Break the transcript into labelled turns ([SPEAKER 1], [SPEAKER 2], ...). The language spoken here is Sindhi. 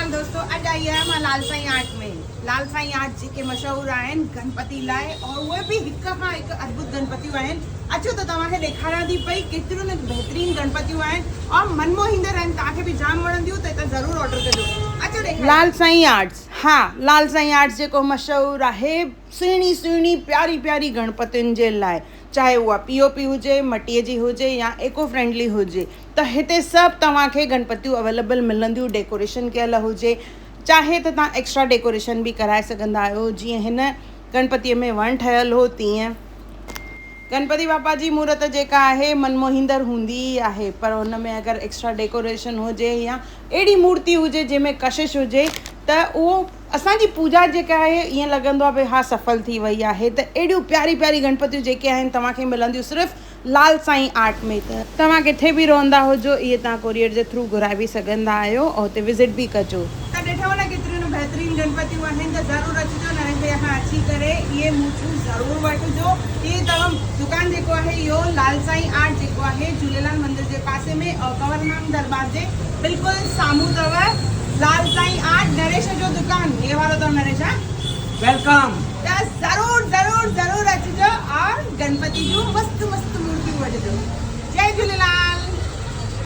[SPEAKER 1] جهوليلال دوستو اڄ آئي آهيان مان لال سائين آرٽ ۾ لال سائين آرٽ جيڪي مشهور آهن گڻپتي لاء اور اهي به هڪ کان هڪ ادڀت گڻپتيون آهن اچو ته توهان کي ڏيکاريان ٿي پئي ڪيتريون نه بهترين گڻپتيون آهن اور من موهيندڙ آهن توهان کي به جام وڻنديون ته هتان ضرور آرڊر ڪجو اچو ڏيکاريان لال سائين آرٽس ها لال سائين آرٽس جيڪو مشهور آهي سهڻي سهڻي پياري پياري گڻپتين جي لاء چاهي اها پي او پي هجي مٽيء جي هجي يا ايڪو فرينڊلي هجي ته هتي سڀ توهان کي گڻپتيون اويليبل ملنديون ڊيڪوريشن ڪيل هجي چاهي ته توهان ايڪسٽرا ڊيڪوريشن به ڪرائي سگهندا آهيو جيئن هن گڻپتيء ۾ وڻ ٺهيل هو تيئن گڻپتي باپا جي مورت جيڪا آهي من موهيندڙ هوندي ئي آهي پر ان ۾ اگر ايڪسٽرا ڊيڪوريشن هجي يا اهڙي مورتي هجي جنهن ۾ ڪشش هجي ته اهو اسان جي پوڄا جيڪا آهي ائين لڳندو آهي ڀئي ها سڦل ٿي وئي آهي ته اهڙيون پياري پياري گڻپتيون جيڪي آهن توهان کي ملنديون صرف لال سائين آرٽ ۾ ته توهان ڪٿي به رهندا هجو اهي توهان ڪوريئر جي ٿرو گهرائي به سگهندا آهيو ۽ اتي وزٽ به ڪجو. ته ڏٺو نه ڪيتريون نه بهترين گڻپتيون آهن ته ضرور اچجو نريش ڀيا کان اچي ڪري اهي مورتيون ضرور وٺجو. هي اٿو دڪان جيڪو آهي اهو لال سائين آرٽ جيڪو آهي جهوليلال مندر جي پاسي ۾ ۽ ڪنور رام درٻار جي بلڪل سامهون اٿو لال سائين آرٽ نريش جو دڪان هي وارو اٿو نريش ها.
[SPEAKER 2] Welcome.
[SPEAKER 1] ته ضرور ضرور ضرور اچجو اور گڻپتي جون مست مست مورتيون وٺجو.